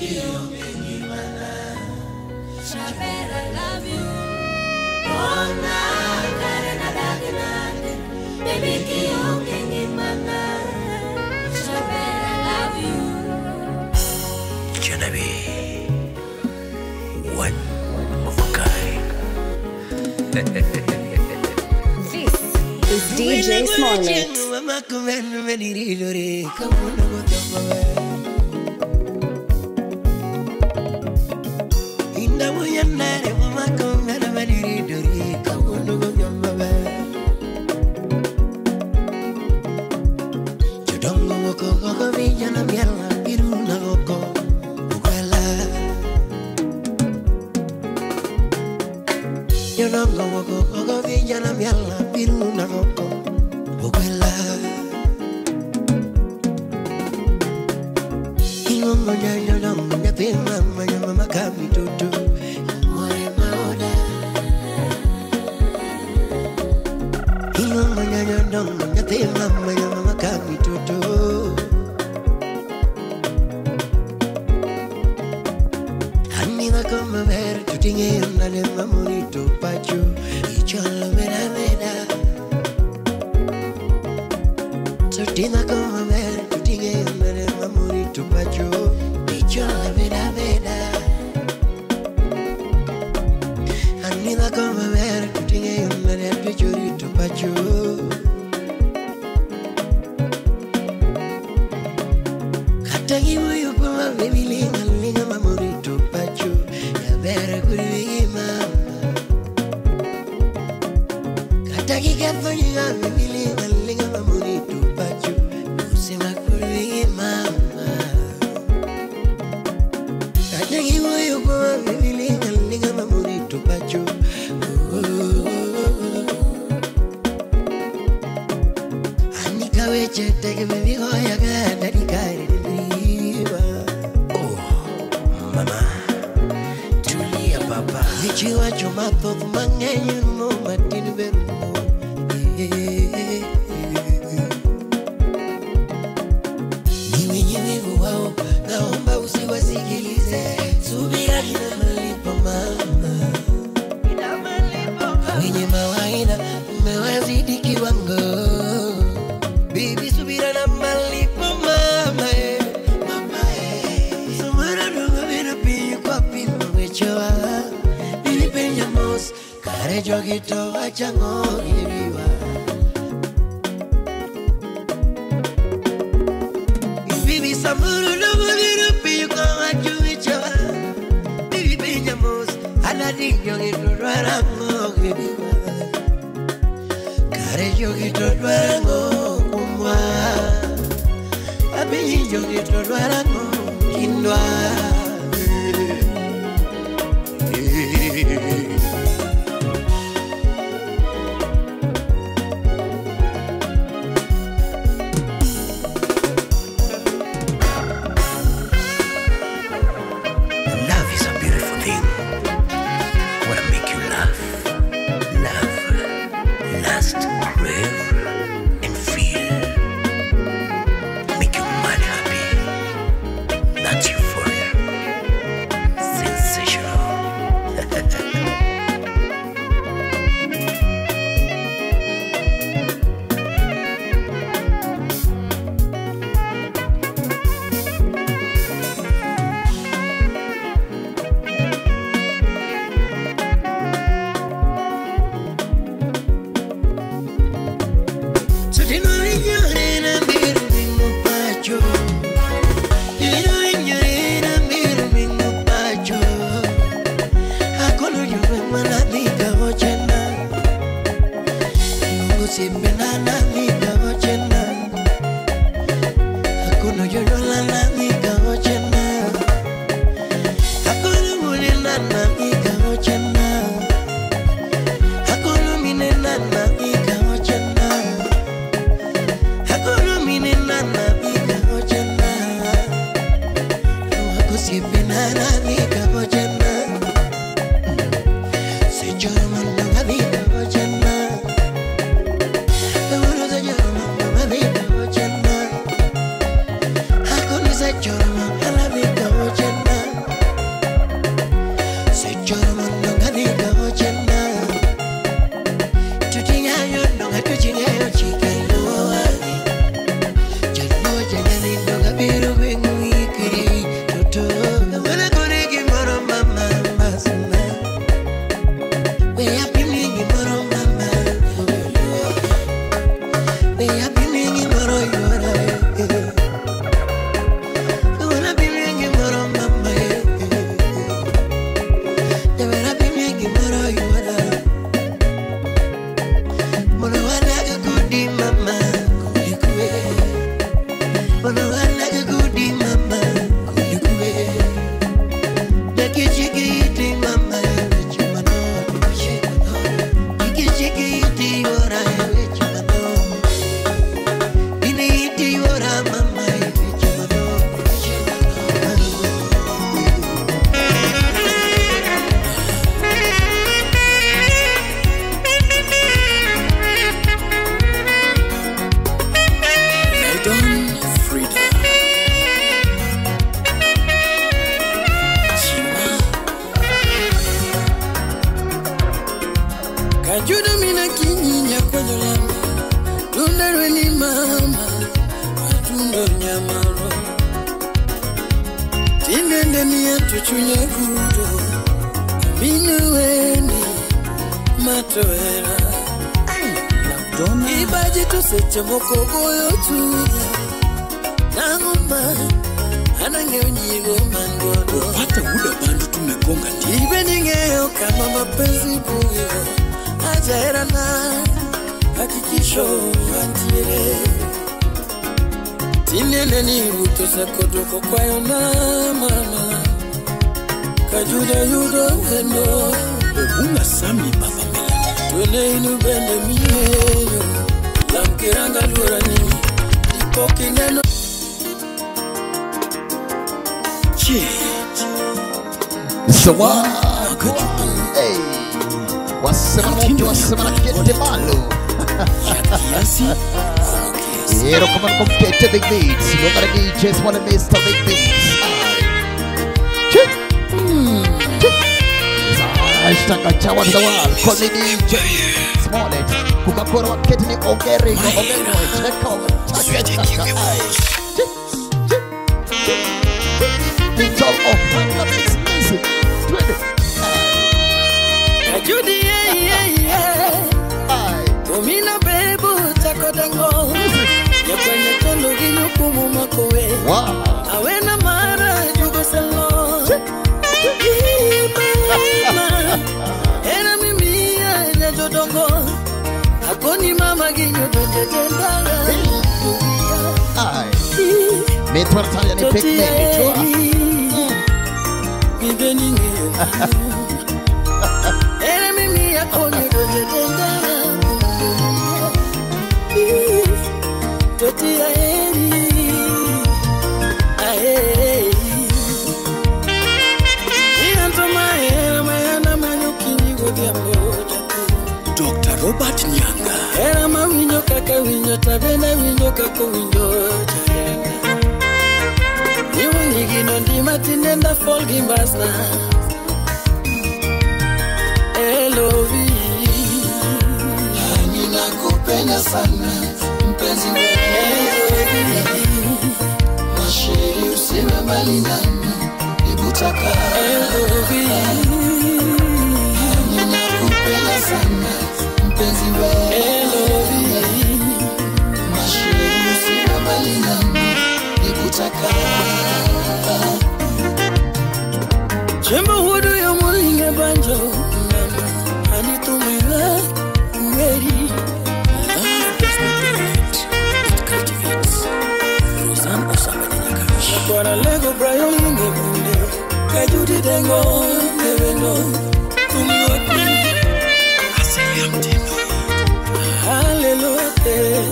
kionge ngimana. Jaber, I love you. Ona kare nadag nade, baby kionge ngimana. Jaber, I love you. Genevieve, one of a kind. This is DJ Small Mix. Love is a beautiful thing. Wanna make you laugh, love, lust, crave, and feel. Make you mad happy. That's euphoria. Sensational. Chorma, Big Beats. You got a DJ Smollet, Mr. Big Beats. Call me DJ Smollet. Kukakoro waketi ni ongeri ongeri cheka cheka. Digital of Mix Music. Judy, yeah, yeah. Omina bebu takodango. Wow. Awena mara jugo salo. Era mimi ya jodongo. Akoni mama ginyo dojenda. Ai. Metwa ni pick me. Era mimi akoni dojenda. Toti aeri. Dr. Robert Nyanga. Era mawinyo kaka winyo tabena winyo kako winyo. Niwangigino ndima tinenda folgi mbasna. L.O.V. Ninakupenda sana mpenzi wewe. Masheri usiwe mbali nami nikutaka. L.O.V. Ninakupenda sana mpenzi wewe. L.O.V. Masheri usiwe mbali nami nikutaka. Chembo hudu ya mulinge banjo mama anitumila mweri. Love does not donate, it cultivates. Roseanne Osama Nyakash. Kwa lego Brian linge bunde kajudi dengo nevendo tumiwati Asilia mtindo. Hallelujah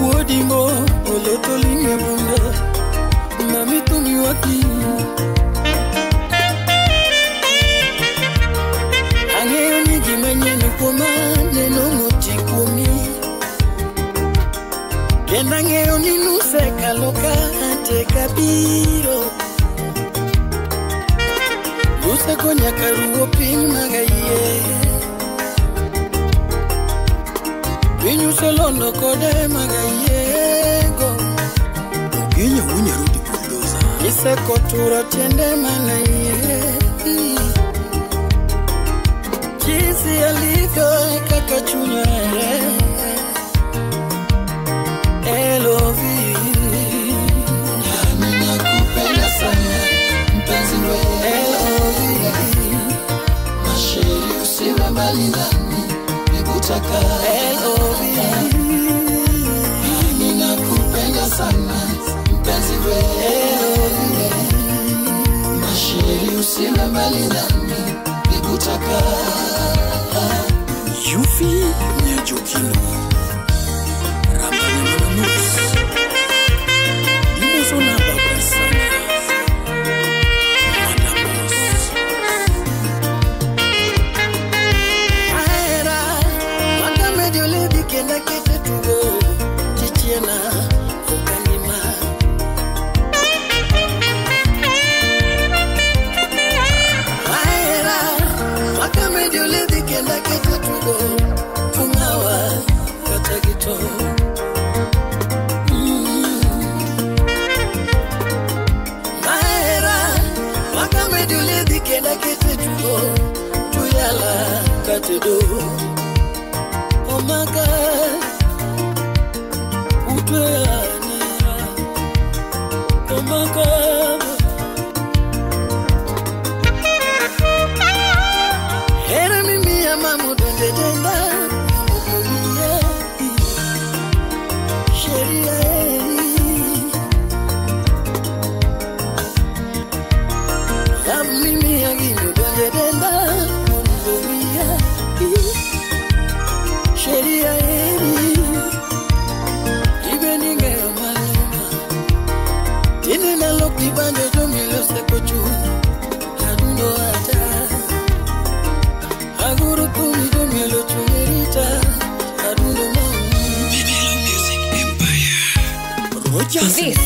wodingo oloto linge bunde mami tumiwati. Ang'eyo ni gima nyien kuoma neno moti kuomi. Kendo ang'eyo ni nusekalo ka tek abiro. Nuseko nyaka ruwo piny magayie. Piny uselondo kode magayiego. Ogenyo wunyarudi bulldozer. Iseko turo tiende manayie. Jinsi alivyo kaka chunya ere. L.O.V. Ninakupenda sana mpenzi wewe. L.O.V. Masheri usiwe mbali nami nikutaka. L.O.V. Ninakupenda sana mbali nami nikutaka. Yufi Nyajokino Rabana Manamus Imosona Babasana Manamus Ahera Makamedi olebi kenda kete tugo Chichiena Okanima Ahera Makamedi olebi kenda kete tugo Tungawa katagito. Mahera Makamedi olebi kenda kete tugo Tuyala katedo. Omaka Utweanera Omaka. Hera mimi ya mamu dende denda Okumia Sheria eri Ya mimi ya gino dende denda Okumia Sheria eri Ibe ninge maluma Tine na loki bande jomilo sekochu Hadundo ata Aguru kumi jomilo chumerita Hadundo mami. Bibelo Music Empire. Rogers This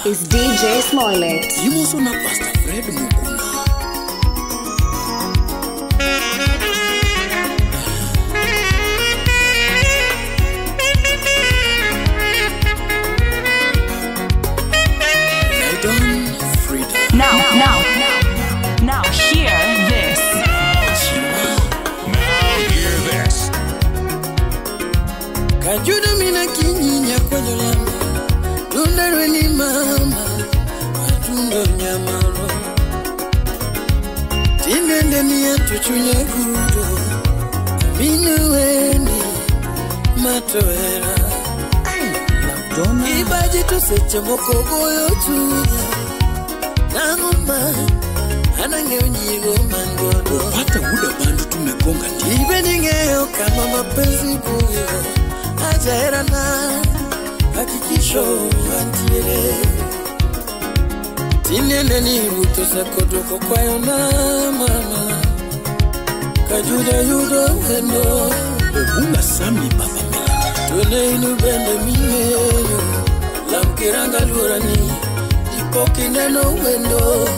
is DJ Smollett. Imosona Pastor Fred Mukuna. Redon Frida. Now hear this. Now hear this. Kajuda mina kinyinya kwenye lamba Lundarwe ni mama Atundo nyamaro Tindende ni atuchunye kudo Minuweni matoera Donna Ibaji tuseche mokogoyo chunya Nanguma Anange unyigo mangodo Pata uda bandu tumegonga ndi Ibe ningeo kama mapenzi buyo Ajaerana hakikisho antiere Tinene ni ruto sakodoko kwayo na mama Kajuda yudo wendo Obunga Sami Baba Melanie Tone inu bende mimeyo Lamkiranga lurani Ipoki neno wendo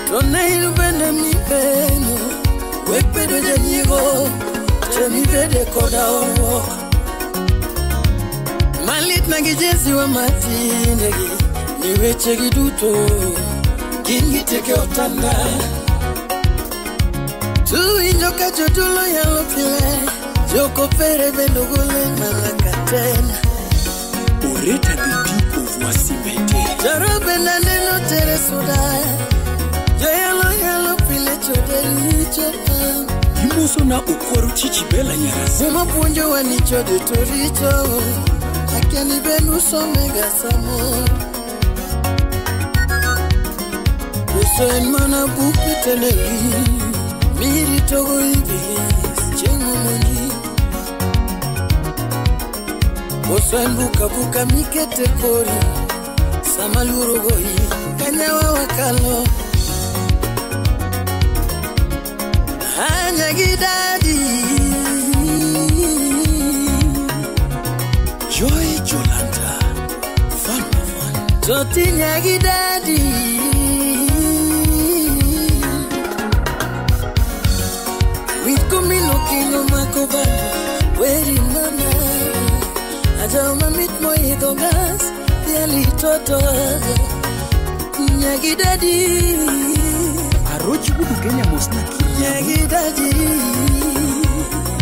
Tone inu bende mimeyo Wepedo janyigo Chemi bede koda owok Malit na gijezi wa matindegi Niweche giduto Gingi teke otanda Tuinjo kachotulo ya lopile Joko pere bendogole malakaten Oreta the Duke of Wasimete Jorobe na neno tere soda Joyalo yalo pile chodeli chopan Imosona Okwaru Chichibela Nyarasa Muma puonjo wa ni chode to richo Akia ni benu somega samo Uso en mana bupe tenewi Miri togo ibis chengo monji Uso en buka buka mikete kori Samaluro goi kanyawa wakalo Anyagidadi Joy Jolanta Fun fun Toti nyagidadi Wikumino kinyo makobando Weri mama Ajama mitmo idogas Yali toto Nyagidadi Arochi budu Kenya mosnaki Nyagidadi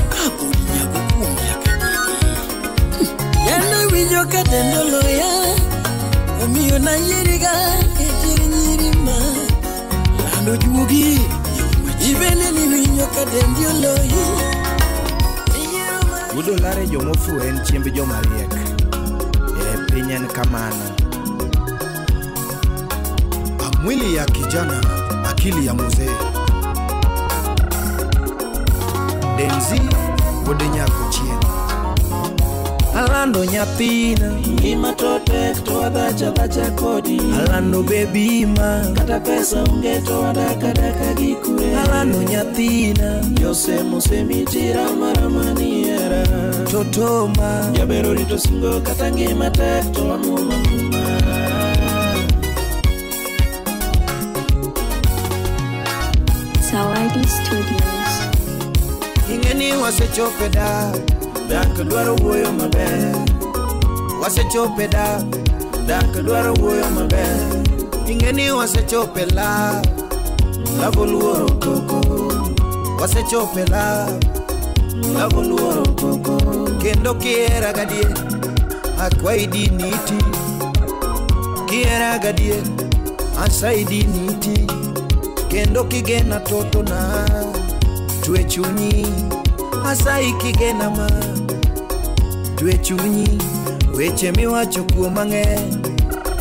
Kabuli nyagukumya kanyigi Yano winjo kadendolo ya Omiyo na yiriga Ejiri nyirima Lando juogi Ibene ni winjo kadendolo ya Yudo lare jomofuwo en chiemb joma riek. E piny en kamano. Mwili ya kijana Akili ya mzee. Denzi wuod nyako chien. Alando nyathina ngima to tek to adhacha dhacha kodi. Alando baby ma kata pesa onge to adaka daka gi kwe. Alando nyathina Jose mosemi tirama rama ni hera. Toto ma jabero rito singo kata ngima tek to amuoma muma. Zawadi Studios. Ingeni wasechope da dak dwaro wuoyo maber. Wasechope da dak dwaro wuoyo maber. Ingeni wasechope la lavo luoro koko. Wasechope la lavo luoro koko. Kendo kihera gadier akwayi diniti. Kihera gadier asayi diniti. Kendo kigena toto na twe chunyi. Asayi kigena ma twe chunyi. Weche miwacho kuom mang'eny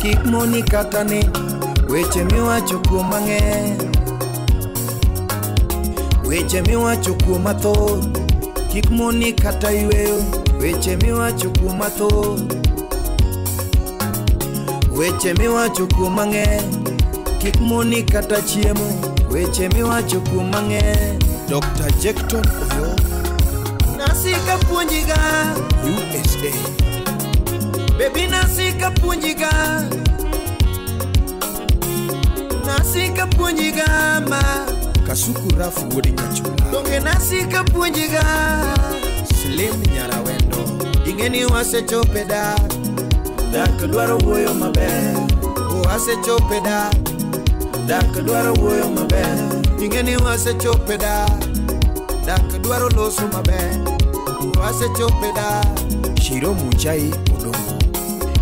kik moni kata ni. Weche miwacho kuom mang'eny. Weche miwacho kuom mathoth kik moni kata yweyo. Weche miwacho kuom mathoth. Weche miwacho kuom mang'eny kik moni kata chiemo. Weche miwacho kuom mang'eny. Dr. Jackton Oyo Nasika puonjiga USA. Baby nasika puonjiga. Nasika puonjiga ma Kasuku Rafu wuod Nyachula. Donge nasika puonjiga Slim Nyarawendo. Ingeni wasechope da dak dwaro wuoyo maber. Wasechope da dak dwaro wuoyo maber. Ingeni wasechope da dak dwaro loso maber. Wasechope da Shiro Muchai Odongo.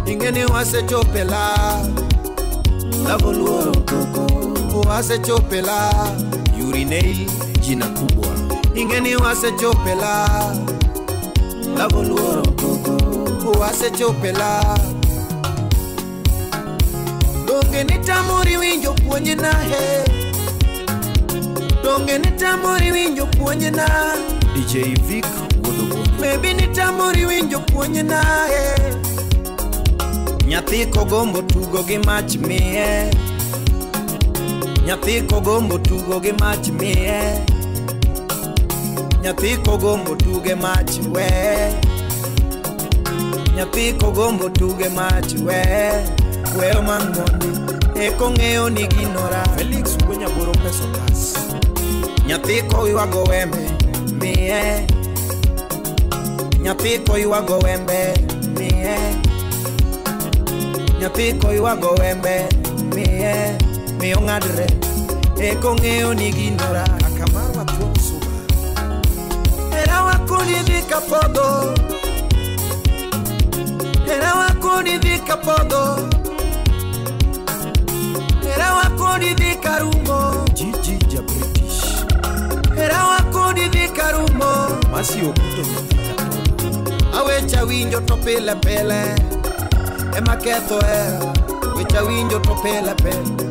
Ingeni wasechope la lavo luoro koko. Wasechope la Urinei jina kubwa. Ingeni wasechope la lavo luoro koko. Wasechope la. Donge nitamori winjo puonjna he. Donge nitamori winjo puonjna. DJ Vic wuod Obonyo. Maybe nitamori winjo puonjna he. Nyathi kogombo tugo gi mach miye. Nyathi kogombo tugo gi mach miye. Nyathi kogombo tuge mach we. Nyathi kogombo tuge mach we. Weyo mang'ondi eko ng'eyo ni ginora. Felix wuod Nyaboro pesa kas. Nyathi koywago wembe miye. Nyathi koywago wembe miye. Nyathi koywago wembe miye. Miyo ng'adre eko ng'eyo ni ginora. Kaka marwa thuon suba. Hera wakoni dhi kapodho. Hera wakoni dhi kapodho. Hera wakoni dhi karumo. Gigi ja British. Hera wakoni dhi karumo. Masi okuto nyathi katono. Awecha winjo to pile pile ema ketho hera. Wecha winjo to pile pile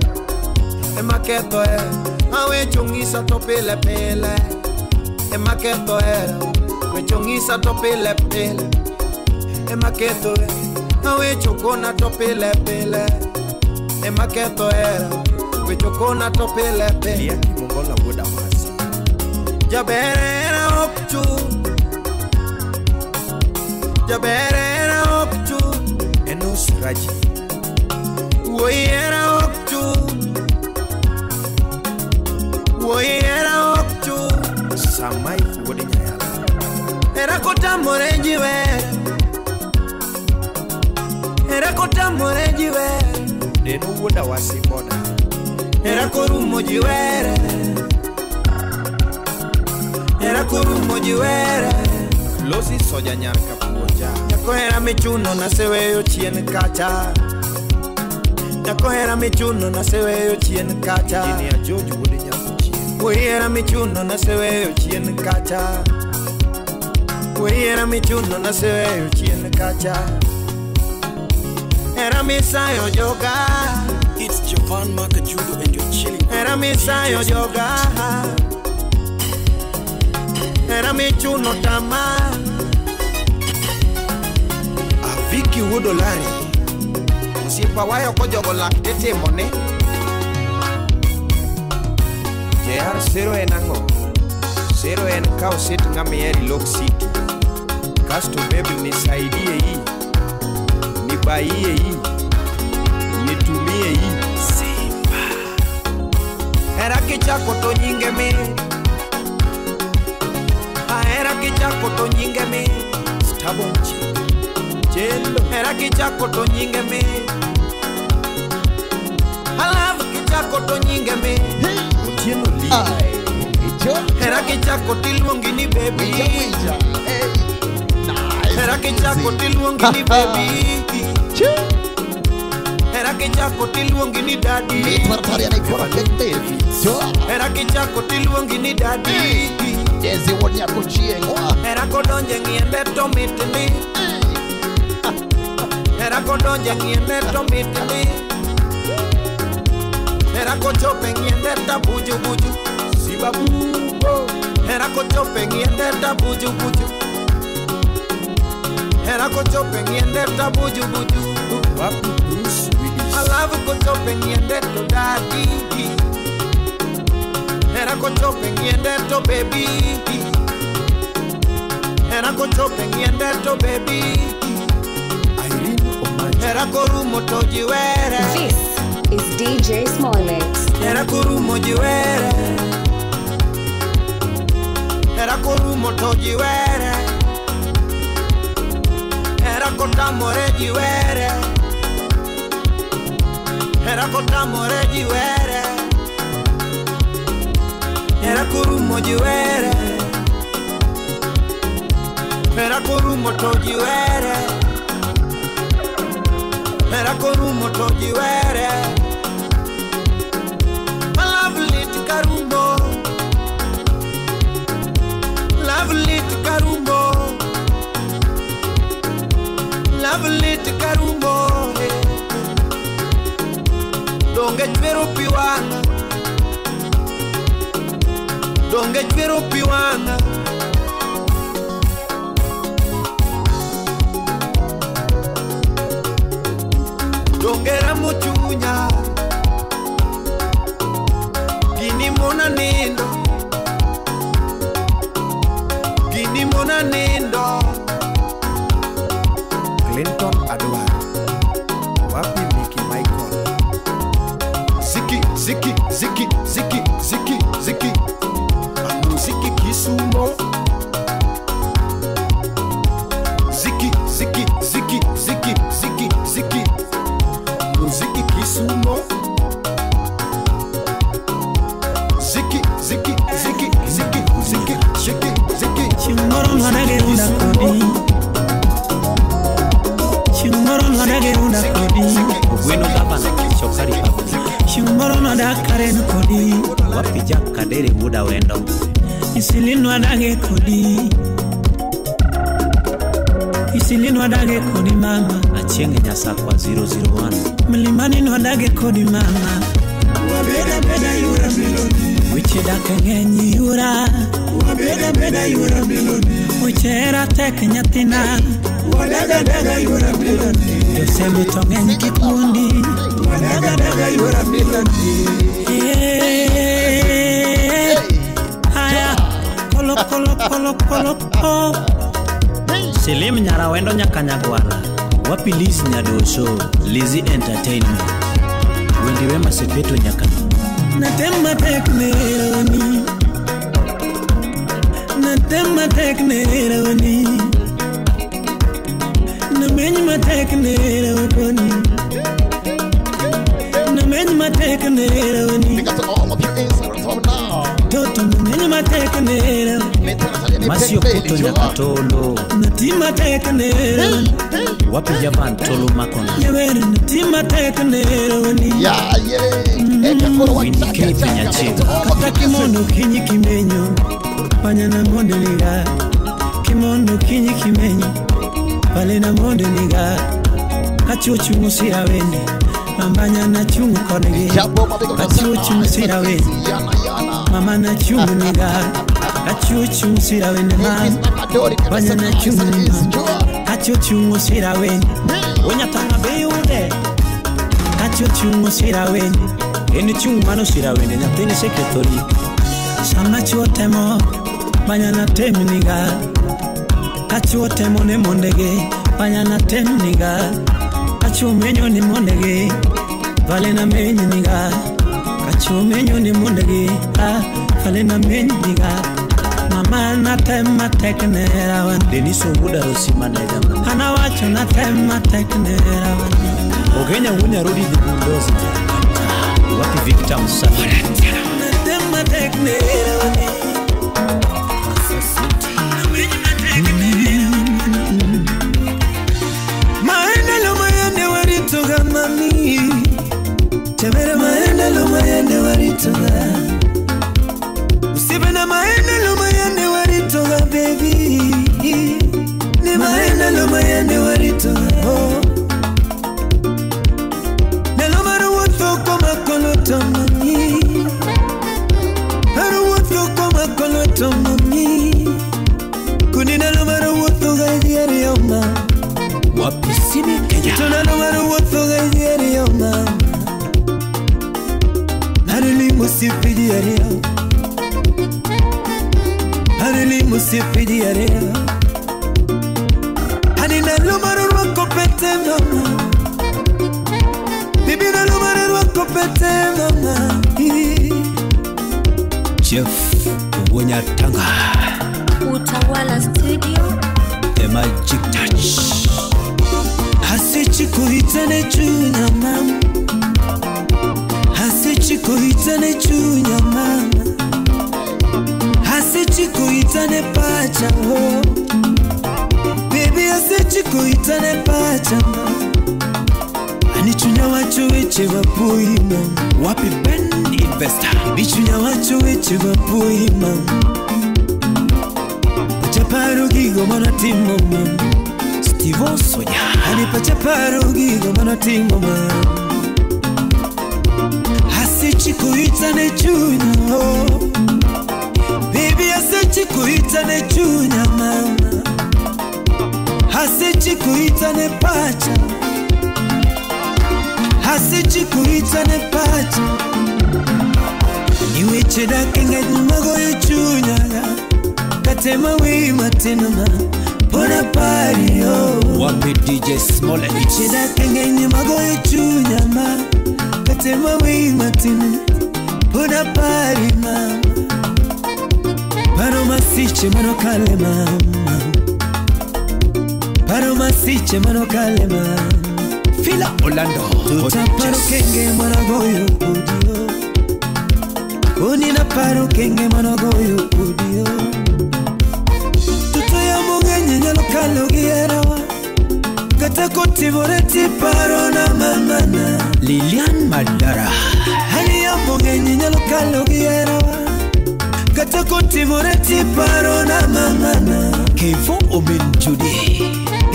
ema ketho hera. Awecho ng'isa to pile pile ema ketho hera. Wecho ng'isa to pile pile ema ketho hera. Awecho kona to pile pile ema ketho hera. Wecho kona to pile pile. Liaki Mongola wuod Awasi. Jaber hera ok chul. Jaber hera ok chul. Enos Raji. Wuoyi hera ok chul. Wuoyi hera ok chul. Samai wuod Nyayala. Hera kotamore ji were. Hera kotamore ji were. Deno wuod Awasi boda. Hera korumo ji were. Hera korumo ji were. Losi soja nyar kapuonja. Nyako hera michuno naseweyo chien kacha. Nyako hera michuno naseweyo chien kacha. Engineer George wuod Nyako chien. Wuoyi hera michuno naseweyo chien kacha. Wuoyi hera michuno naseweyo chien kacha. Hera misayo joga. It's Joe. Van Makajudo and you're chilling. Hera misayo joga, hera michuno tama. Aviki Wudolari, osiepa wayo kojogo lak titimone. JR sero en ang'o? Sero en kaw sit ng'ama ihero ilok city. Kasto baby nisaidie hii, nibaie hii, nitumie hii. Simba. Hera kichako to nyinge mi, hera kichako to nyinge mi. Stubborn chick. Chelo. Hera kichako to nyinge mi, I love kichako to nyinge mi. Otieno Lee. Hera kichako tiluongi ni baby. Hera kichako tiluongi ni baby. Hera kichako tiluongi ni daddy. Hera kichako tiluongi ni daddy. Hera kodonje ng'iende to mitni. Hera kodonje ng'iende to mitni. Hera kochope ng'iende ta buju buju. Sibabu. Hera kochope ng'iende ta buju buju. Hera kochope ng'iende ta buju buju. Wapi Bruce Willis. I love kochope ng'iende to daddy. Hera kochope ng'iende to baby. Hera kochope ng'iende to baby. Irene Omaji. Hera korumo to jiwere. This is DJ Small Mix. Hera korumo jiwere. Hera korumo to jiwere. Hera kotamore jiwere. Hera kotamore jiwere. Hera korumo jiwere. Hera korumo to jiwere. Hera korumo to jiwere. Love lit karumo. Love lit karumo. Love lit karumo. Donge chwero pi wang'a. Donge chwero pi wang'a. Donge ramo chunya. Gini mona nindo. Gini mona nindo. Clinton Adwar. Wapi Mickey Michael. Ziki, ziki, ziki, ziki, ziki, ziki. Amuziki Kisumo. Ziki, ziki, ziki, ziki, ziki, ziki. Muziki Kisumo. Ziki, ziki, ziki, ziki, ziki, ziki, ziki. Chingoro nwadage una kodi. Chingoro nwadage una kodi. Ogweno gavana Chokari Public. Chingoro nwadakare kodi. Wapi Jack Kadere muda wendo. Isilin nwadage kodi. Isilin nwadage kodi mama. Achieng' Nyasakwa 001. Mlimani nwadage kodi mama. Wabeda beda yura melody. Weche dak ng'eny yura. Wabeda beda yura melody. Weche hera tek nyathina. Wadaga daga yura melody. Josembe to ng'eny kikundi. Wadaga daga yura melody. Haya kolo kolo kolo kolo oh. Selim Nyarawendo Nyakanyagwara. Wapi Liz Nyadoso. Lizzy Entertainment. Wendi Wema Sepetu Nyaka. Natema tek neroni. Natema tek neroni. Nameny matek neroni. Nameny matek neroni. Toto nameny matek neroni. Masio Kuto Nyakatolo. Natima tek neroni. Wapi Javan Tolo Makona. Yawere natima tek neroni. Ya ye. Eka koro wataka. Kata kimono kinyi kimenyo. Panya na monde niga. Kimono kinyi kimenyo. Pale na monde niga. Kachuchu musira wende. Mambanya na chung kodgi Kachuchu sirawe Mama na chung niga Kachuchu sirawe nema Banya na chung niga Kachuchu sirawe Onyatanga beyude Kachuchu sirawe Eni chung mano sirawe Nyathini sekretori Sama chuo temo Banya na tem niga Kachuo temo ne mondege Banya na tem niga Kachuo menyo ni mondege Vale na menyo niga Kachuo menyo ni mondege Ah, vale na menyo niga Mama na tema teknera wan Denis Oguda Rosimane jamani Ana wacho na tema teknera wan Ogenya wunya rudi the bulldozer Wapi Victor Msafi Na tema teknera wan Maendeleo mayende waritoga mami Chabere maendeleo mayende waritoga Usibena maendeleo mayende waritoga baby Ni maendeleo mayende waritoga oh. Nelo maruwotho kwa makoloto mami Maruwotho kwa makoloto mami Kunina lo maruwotho gaidiari yoma Wapisini Kenya Tuna lo maruwotho gaidiari yoma Harili musipidi yario Harili musipidi yario Hanina lo maruwako pete mama Bibi na lo maruwako pete mama Jeff Wonyatanga Utawala Studio The Magic Touch Asichikuitane chunya mama Asichikuitane chunya mama Asichikuitane pacha oh Baby asichikuitane pacha mama Anichunya wacho weche wapui mama Wapi Ben Investor Bichunya wacho weche wapui mama Pachaparo gigo manatimo mama Steve Sonya Ani pachaparo gigo manatimo mama Asichikuitane chunya oh Baby asichikuitane chunya mama Asichikuitane pacha Asichikuitane pacha Niweche dakenga nyumagoyo chunya Katema wima tenoma Pona pari oh Wapi DJ Smollett Niweche dakenga nyumagoyo chunya ma Katema wima tenoma Pona pari mama Paro masiche mano kale mama Paro masiche mano kale mama Fila Orlando Tuta paro kenge mwanagoyo udio Unina paro kenge mwanagoyo udio Tuto ya mungenye nyalo kalo gierawa Kata kotivoreti paro na mamana Lilian Madara Hali ya mungenye nyalo kalo gierawa Kata kotivoreti paro na mamana Kevo Omen Judy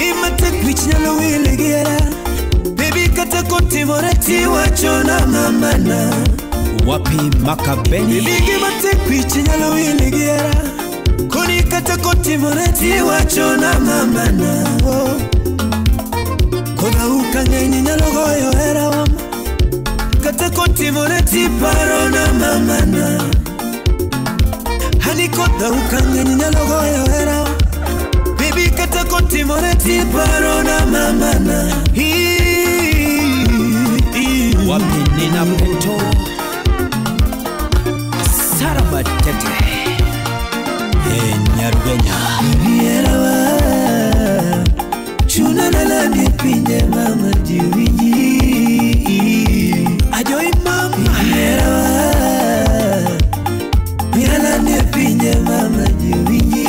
Imate kwich nyalo wile giera Baby kata kotivoreti wacho na mamana Wapi Makabeni Baby gimate kwich nyalo wile giera Koni kata kotivoreti wacho na mamana oh. Koda ukangenye nyalo goyo hera wama Kata kotivoreti paro na mamana Hani koda ukangenye nyalo goyo hera wama Baby kata kotivoreti paro na mamana Wapi Nina Pento Sara Matete Nyarugenya Bibierawa Chuna nalani pinje mama jiwinji Ajoi mama Bibierawa Miralani pinje mama jiwinji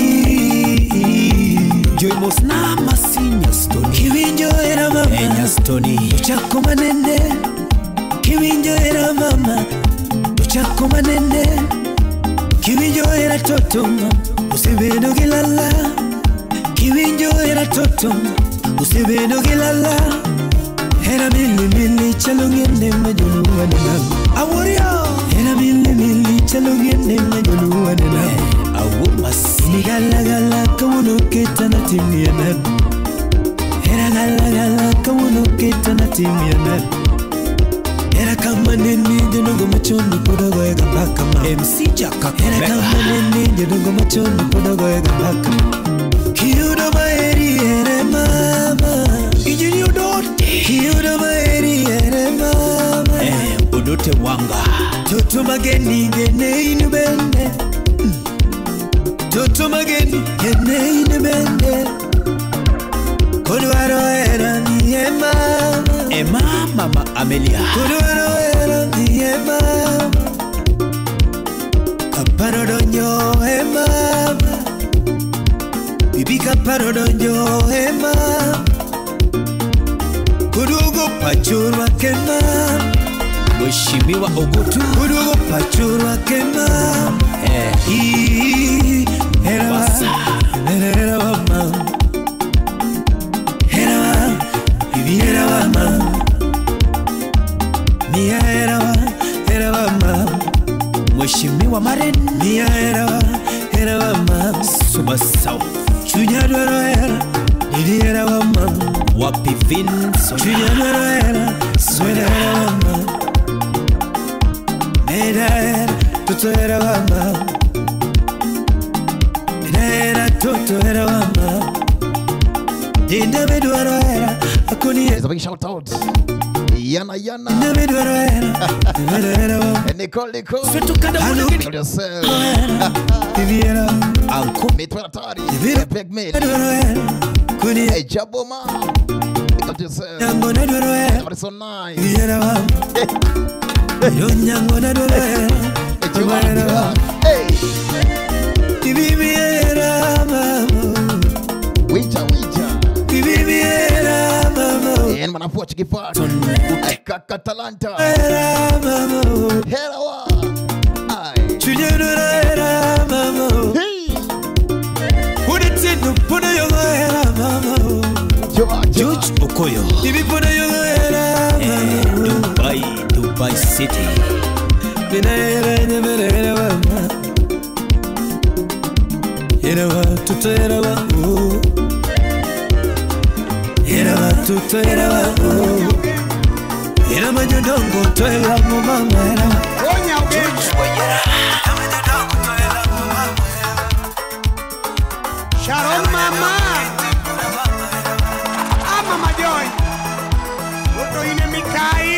Joy Mosna Masinya Stoni Kiwinjo era mama Enya Stoni Chako manene Kiwinjo era mama Chako manene Kiwinjo era toto mama Usebedo gilala Kiwinjo era toto usebedo gilala Hera mili mili mili chalo gene majoluwa nena. Aworio. Hera mili mili chalo gene majoluwa nena. Awo masi. Gala gala kawuno ketana timiana. Hera gala gala kawuno ketana timiana. Hera kama nene jonogo machono podogo ega bakama. MC Jaka. Hera kama nene jonogo machono podogo ega bakama. Kiyudo maeri ere mama. Ijini udote. Kiyudo maeri ere mama. Udote wanga. Toto mageni gene inubende. Toto mageni gene inubende. Kodwaro era ni mama. Ema mama Amelia. Kodwaro era ni mama. Kaparo donyo e mama. Bibi kaparo donyo e mama. Kudugo pachurwa kema. Mheshimiwa Ogutu. Kudugo pachurwa kema. Hera hera mama. Hera bibi hera mama. Mia hera hera mama. Mheshimiwa Maren. Mia hera hera mama. Suba South. Chunya dwaro hera bibi hera mama. Wapi Vinson. Chunya dwaro hera hera mama. Mera hera toto hera mama. Mera toto hera mama. Dinda medwaro hera akoni. There's a big shout out. Yana yana. Dinda medwaro hera hera mama. Nicole Nicole. Tell yourself. Riviera. Anko. Mitwa Tari. Big Mate. Hey Jaboma. Pick up yourself. That is so nice. Hey. Wija wija. And man approach Gifart. Kaka Talanta. Herawa. Ay. George Okoyo. Dubai, Dubai City. Sharon mama. Mama Joy. Moto ine mikai.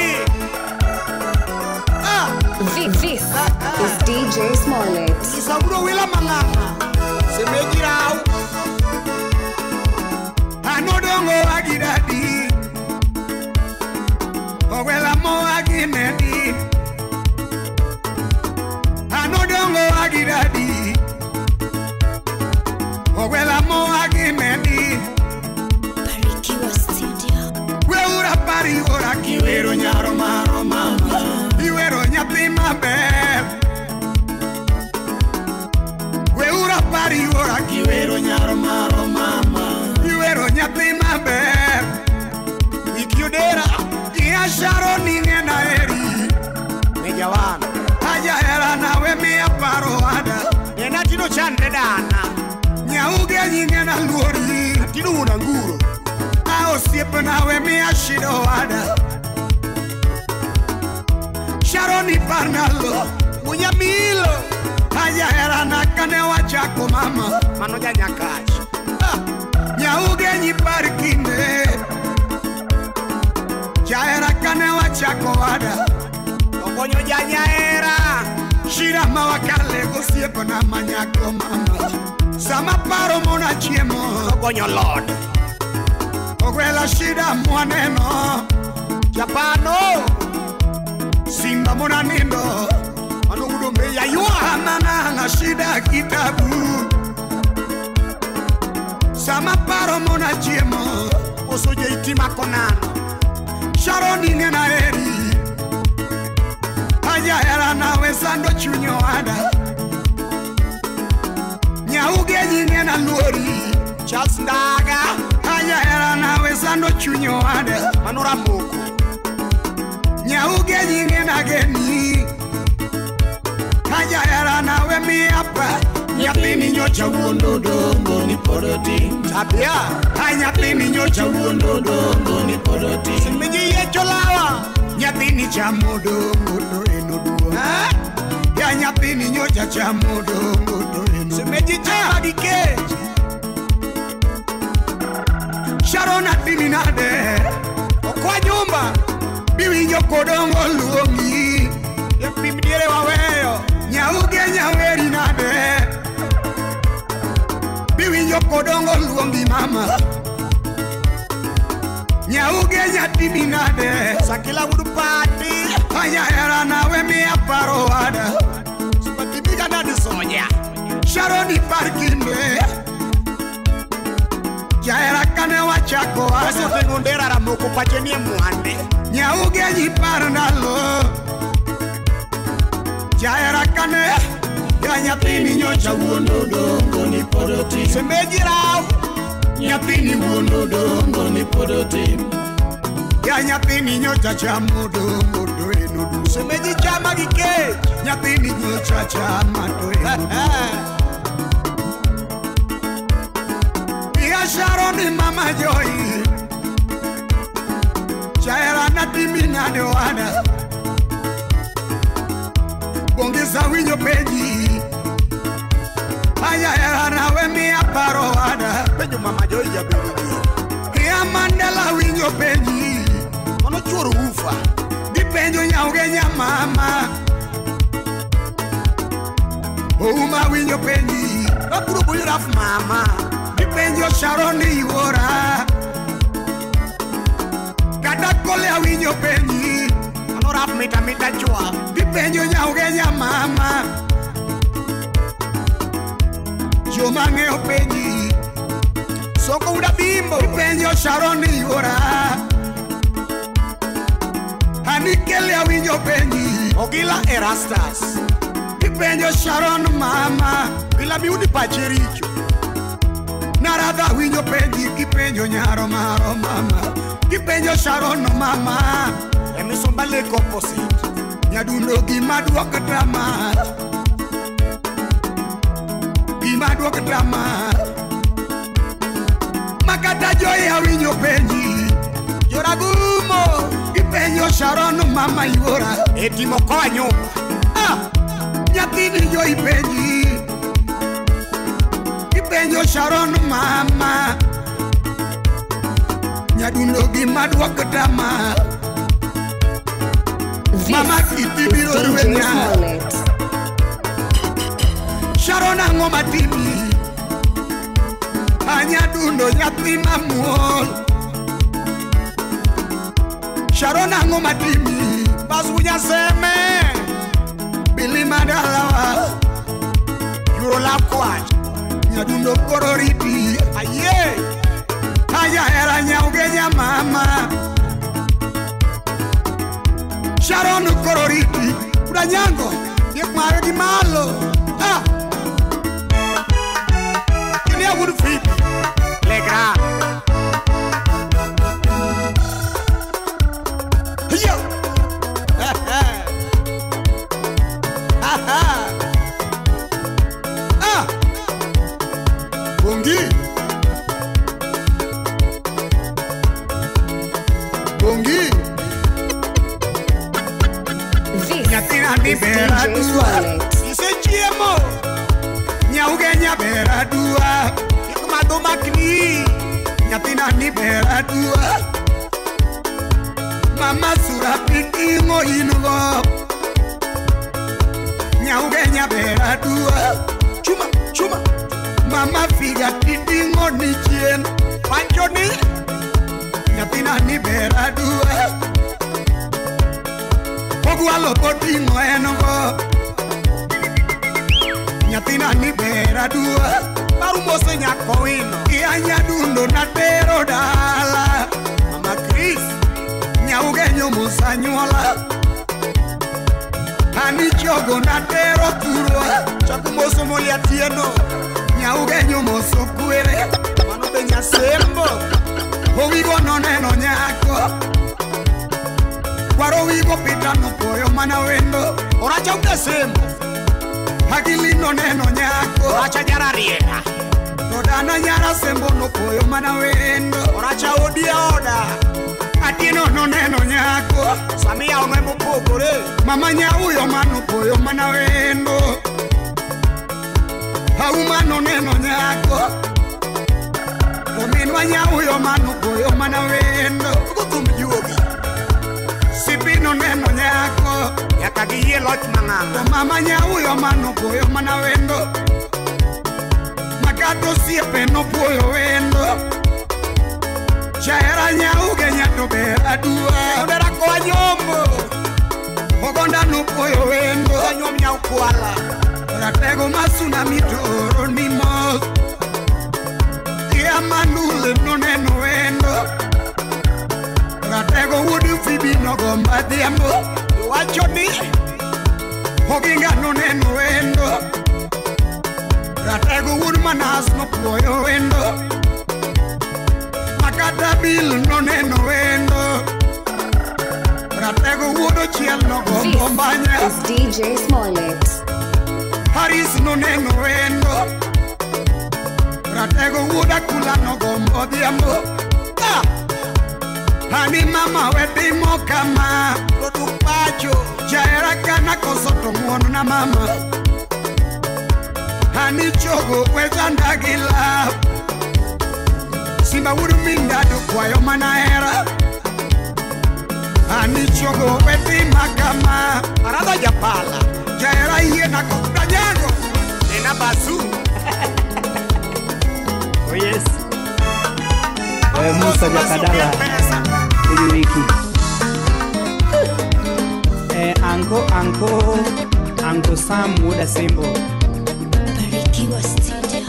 Ah. This is DJ Smollett. Isaburo wila manganga. Semegirau. Anodongo agidadi. Owela mo aginedi. Anodongo agidadi. Owela mo aginedi. Barikiwa Studio. Weura pari ora kiwero nyaro maro mama. Iwero nyathi maber. Weura pari ora kiwero nyaro maro mama. Iwero nyathi maber. Ikiudera iya sharo ninge na eri. Mejawana. Haja hera nawe miya paro ada. Ena tino chande dana. Nyauge nyinge na luori. Atino una nguro. Osiepe nawe miya shido ada. Sharoni parnalo munyamilo. Haya hera nakane wachako mama. Mano janyakach. Nyauge nyi parkinde. Jahera kane wachako ada. Okonyo janyahera. Shira mawakale osiepe na manyako mama. Sama paro mona chiemo. Okonyo lord. Ogwela shida mwaneno Japano Simba mona nindo Manugudombe ya yua mananga shida kitabu Sama paro mona chiemo Osoje itima konano Sharoni ngena eri Haja hera nawe sando chunyo ada Nyauge nyinge na luori Charles Ndaga. Haya hera nawe sando chunyo ada. Manura moko. nyinge nageni Kajahera nawe miapa Nyathini nyocha wuondo dongo ni pod otin Tabia Nyathini nyocha wuondo dongo ni pod otin Semeji yecho lawa Nyathini chamo dongo to en oduong' Ya nyathini nyocha chamo dongo to en oduong' Semeji chama gi kech Sharon atimi nade Okwa nyumba Biwinjo kodongo luongi Yapim diere waweyo Nyauge nyaweri nade Biwinjo kodongo luongi mama Nyauge nyatimi nade Sakila wudu pati Anya era nawe miya paro ada Sipatimiga nadi sonya Sharon iparkinde Jaera kane wachako ada Wase ramoko pache nie mwande Nyauge nyipar ndalo Jaera kane Ya nyathini nyocha wuondo dongo ni pod otin Semeji raw Nyathini wuondo dongo ni pod otin Ya nyathini nyocha chamo dongo to en oduong' Semeji chama gi kech Nyathini nyocha chama to en oduong' Ya Sharon mama Joy Jaera natimi nade wana Bongeza winyo peji Aya era nawe miya paro wana Penjo mama Joy jabedo Ya Mandela winyo peji Mano chuoro ufa Gipenjo nyauge nyamama Ouma winyo peji Aburo boyo raf mama Gipenjo Sharon yuora Kata kole awinjo penji Mano raf mita mita chwa Gipenjo nyauge nyamama Joma ng'eyo penji Soko uda bimbo Gipenjo Sharon yuora Anikele awinjo penji Ogila Erastus Gipenjo Sharon mama Bila miudi pache richo Naradha winjo penji Gipenjo nyaro maro mama Gipenjo Sharon mama Emisomba lake opposite Nyadundo gima duok drama Gima duok drama Makata Joy awinjo penji Joragumo Gipenjo Sharon mama yuora Etimo koa nyumba Ah Nyathini Joy penji Gipenjo Sharon mama Nyadundo gima duok drama Mama kiti biro rwenya Sharon ang'o matimi Anyadundo nyathi mamuol Sharon ang'o matimi Basunya seme Bili madalawa Yuro lakwach Nyadundo koro riti Aye Aya era nyauge nyamama Sharon koro riti Udanyango Diek mare gi malo Ah Kinia would fit Legra Yo Ha ha Ha ha Ah Bongi Bongi Nyathina ni This is bera DJ dua Smollett. Isechiemo Nyauge nyabera dua Diek madho makni Nyathina ni bera dua Mama sura piting'o in go Nyauge nyabera dua Chuma chuma Mama figa titing'o ni chien Pancho ni Nyathina ni bera dua Ogwalo boting'o en go Nyathina ni bera dua Barumose nyako wino Iya nyadundo natero dala Mama Chris Nyauge nyomosa nyuola Ani chogo natero thurwa Chakumoso moli atieno Nyauge nyomoso kwere Mano be nyasembo Owigo noneno nyako Kwaro wigo pita nopuoyo mana wendo. Oracha ukasembo. Agili noneno nyako. Oracha nyara riena. To dana nyara sembo nopuoyo mana wendo. Oracha odia oda. Atieno noneno nyako. Samia onwe mopogore. Mama nyauyo manopuoyo mana wendo. Auma noneno nyako. Ominwa nyauyo manopuoyo mana wendo. Ugo juogi. Sipi noneno nyako. Nyaka giyie loch mang'ang'a. To mama nyauyo manopuoyo mana wendo. Makato osiepe nopuoyo wendo. Jahera nyauge nyato ber aduwa. Odera koa nyombo. Ogonda nopuoyo wendo. Nyom nyau kwala. Ratego masuna mitoro ni mos. Ia manule noneno wendo. Ratego wuod Fibi nogomba dhiambo. Wacho ni Oginga noneno wendo. Ratego wuod Manas nopuoyo wendo. Makata Bill noneno wendo. Ratego wuod Ochiel nogombo mbanya. This is DJ Smollett. Haris noneno wendo. Ratego wuod Akula nogombo dhiambo. Ah! Ani mama wetimo kama. Oduk pacho. Jahera kana koso to ng'uono na mama. Ani chogo wechanda gi lap. Simba wuod Mindado kwayo mana hera. Ani chogo wetima kama. Aradha japala. Jahera yiena koda nyango. Nena basu. Oh yes. Musa Jakadala. Wiki. Anko Anko Sam Wuda Sembo. Barikiwa Studio.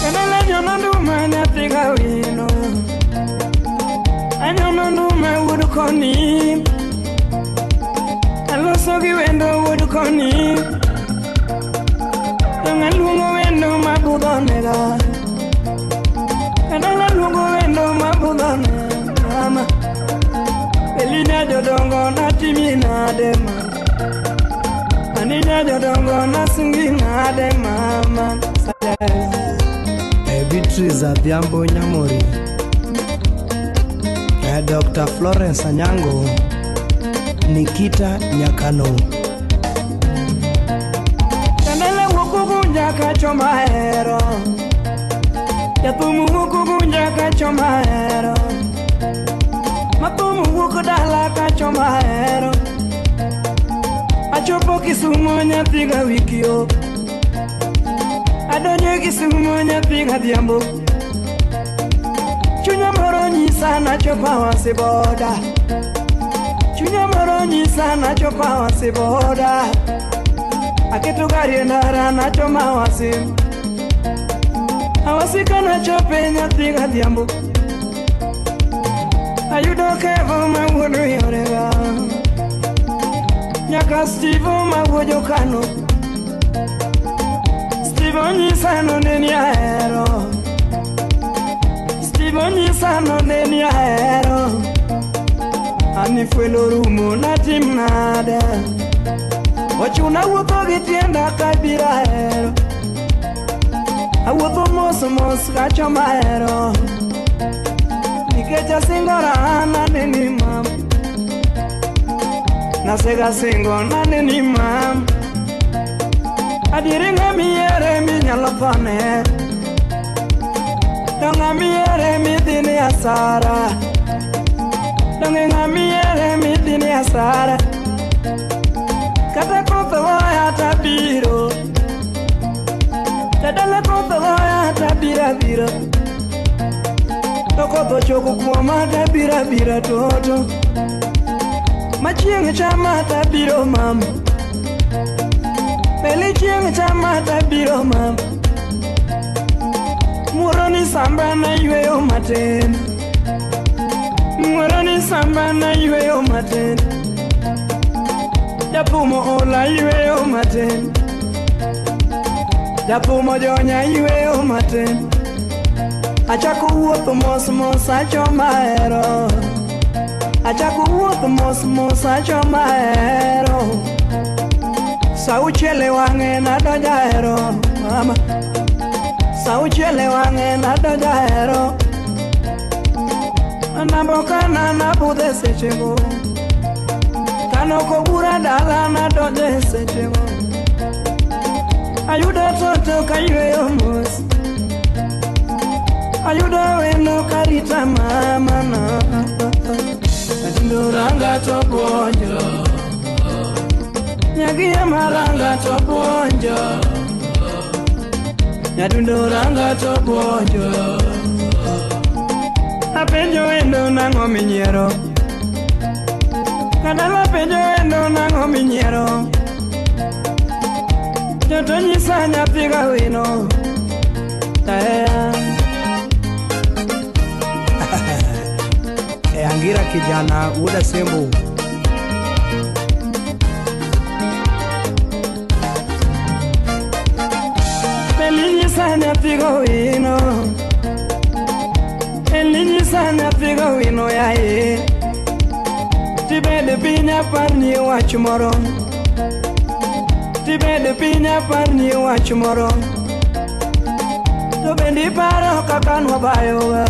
Kanala nyono nyathi wino. Anyono nduma wuod koni. Aloso gi wendo wuod koni. Donga luongo wendo mabudho nega. Kanala luongo wendo mabudho nega mama. Elina jodongo natimi nade mama. Anina jodongo nasungi nade mama. Beatrice Adhiambo Nyamori. Dr. Florence Anyango. Nikita Nyakano. Kanala wuokugunja kachoma hero. Jathumu wuokugunja kachoma hero. Mathumu wuok dala kachoma hero. Achopo Kisumo nyathiga wikio. Adonjo Kisumo nyathiga dhiambo. Chunya moro nyisa nachopo Awasi boda. Chunya moro nyisa nachopo Awasi boda. Aketo gari e ndara nachoma Awasi. Awasi kanachope nyathiga dhiambo. Ayudo Kevo ma wuod yorega. Nyaka Steve ma wuod Jokano. Steve onyisa noneni ahero. Steve onyisa noneni ahero. Ani fwelo rumo natim nade. Ochuna wuotho gi tienda kabiro ahero. Awuotho mos mos kachoma ahero. Nikech asingora ananeni mama. Nasega singo naneni mama. Adieri ng'ama yiere minyalo thone. To ng'ama yiere midhine asara. Donge ng'ama yiere midhine asara. Kata koth goya tabiro. Jadala koth goya tabiro abiro. To koth ochopo kuoma tabiro abira toto. Machieng' chama tabiro mama. Pele chieng' chama tabiro mama. Muoro ni samba na yweyo matin. Muoro ni samba na yweyo matin. Japumo ola yweyo matin. Japumo jonya yweyo matin. Achako wuotho mos mos achoma hero. Achako wuotho mos mos achoma hero. Sauchiel e wang'e nadonjo ahero mama. Sauchiel e wang'e nadonjo ahero. Nambokana nabudhe sechego. Kanoko bura dala nadonjo e sechego. Ayudo toto kayweyo mos. Ayudo weno karita mama na. Atindo ranga to puonjo. Nyagia maranga to puonjo. Nyadundo ranga to puonjo. Apenjo wendo nang'o minyiero. Kadala penjo wendo nang'o minyiero. Joto nyisa nyathi gawino. E Angira kijana wuoda Sembo. Elinyisa nyathi gawino. Elinyisa nyathi gawino yaye. Tibed piny aparni wach moro. Tibed piny aparni wach moro. To bende iparo kaka nwabayo.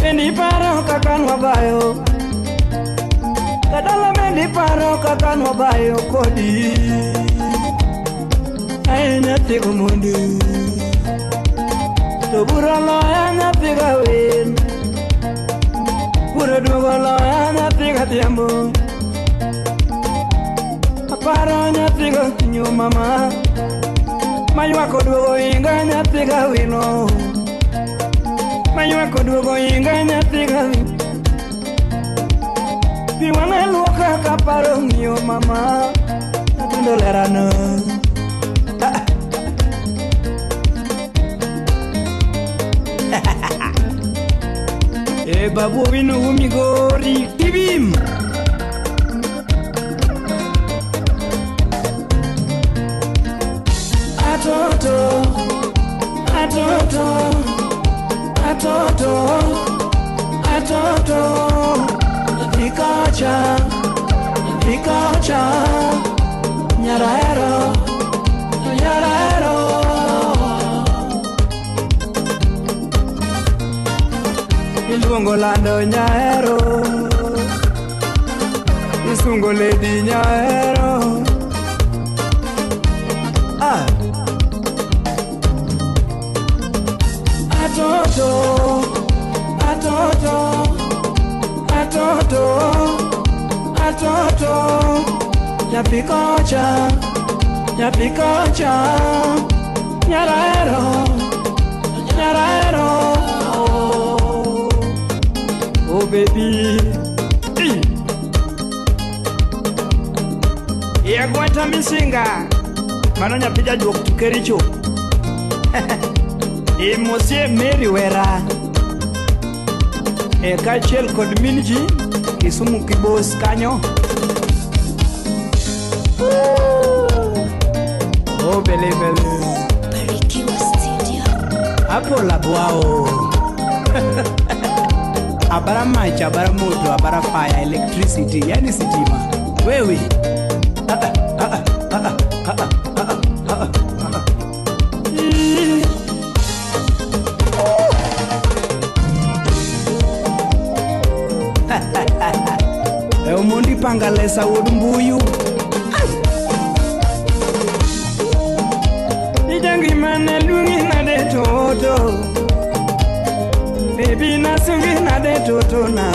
Bende iparo kaka nwabayo. Kadala bende iparo kaka nwabayo kodi. Ae nyathi gomondi. To bura loya nyathi gawin. Bura duogo loya nyathi gadhiambo. Aparo nyathi gokinyo mama. Maywak oduogo inga nyathi gawino. Maywak oduogo inga nyathi gawino. Pi wang'a luoka kaparo ng'iyo mama. Atundo lerano. E babu wino umigori tibim. Atoto, atoto, atoto, atoto. Nikocha, nikocha. Nyarahero, nyarahero. Iluongo lando nyahero. Isungo lady nyahero. Ah. Atoto, atoto, atoto, atoto. Nyathi kocha, nyathi kocha. Nyarahero, nyarahero. Oh baby. Yagwata misinga. Mano nyathi jajuok to Kericho. Imosie Mary Wera. E kaachiel kod min ji Kisumu Kibos kanyo. Oh bele bele. Barikiwa Studio. Hapo labwao. Abara macha, abara moto, abara fire, electricity, yani sitima. Wewe. Omondi pangalesa wuod mbuyu. Ijangimane luongi nade toto. Baby nasungi nade toto na.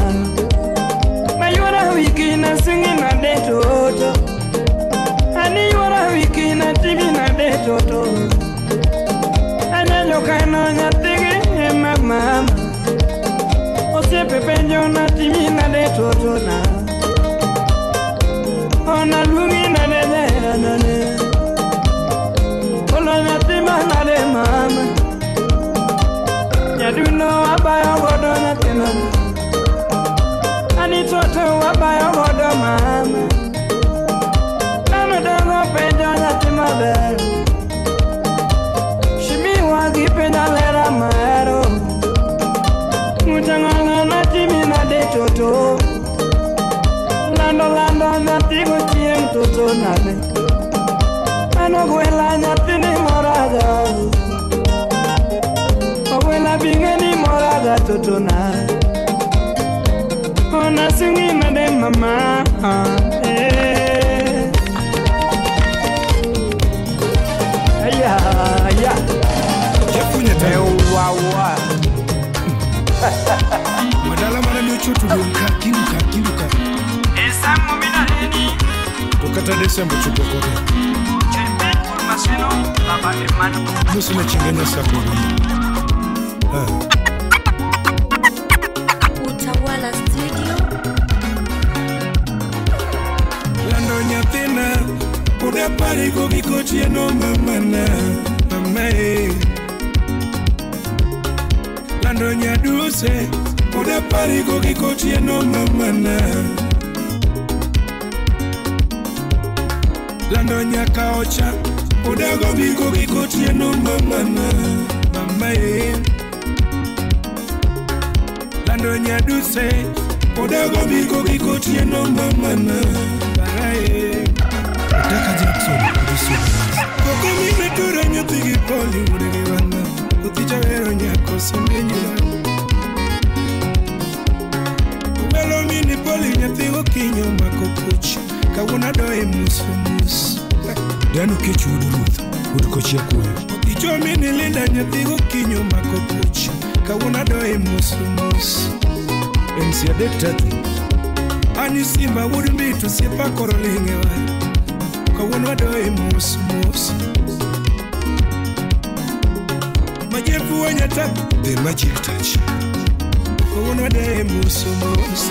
Mayuora wiki nasungi nade toto. Ani yuora wiki natimi nade toto. Aneno kano nyathigi ema mama. Osiepe penjo natimi nade toto na. Ona luongi nade nane. Olo nyathi manade mama. Nyaduno abayo godo nyathina. Ani toto abayo godo mama. Nano dongo penjo nyathi maber. Shimiwa gi penjo lera mama. Ng'ana timina de toto. Lando lando nyathi gochieng' toto nade. Mano gwela nyathini moraga. Ogwela bing'eni moraga toto na. Ona singi nade mama. Eh. Aya aya. Ewawa. Madala mana miuchoto ka kinduka kinduka. Esango mina heni. To kata Desemba chopo kode. Chembe maseno baba Emmanuel. Musu na chingenya sako. Utawala Studio. Lando nyathina pod apari go gi kotieno mamana mama e. Lando nyaduse pod apari go gi kotieno mamana. Lando nyaka ocha pod ago go gi kotieno mamana mama e. Lando nyaduse pod ago go gi kotieno mamana barae. Otaka Jackson producer. Koko mine tura nyathi gi poli wuod gi wanga. Othicha wero nyako simenyira. Welo mini poli nyathi gokinyi omako puch. Kawuono adoye mus mus. Dano kech wuod ruoth wuod kochia kuoyo. Othicho mini Linda nyathi gokinyi omako puch. Kawuono adoye mus mus. MC adek tatu. Ani simba wuod mbitu siepa koro ling'ewa. Kawuono adoye mus mus. Majefu wanyata the magic touch. Kawuono adoye mus mus.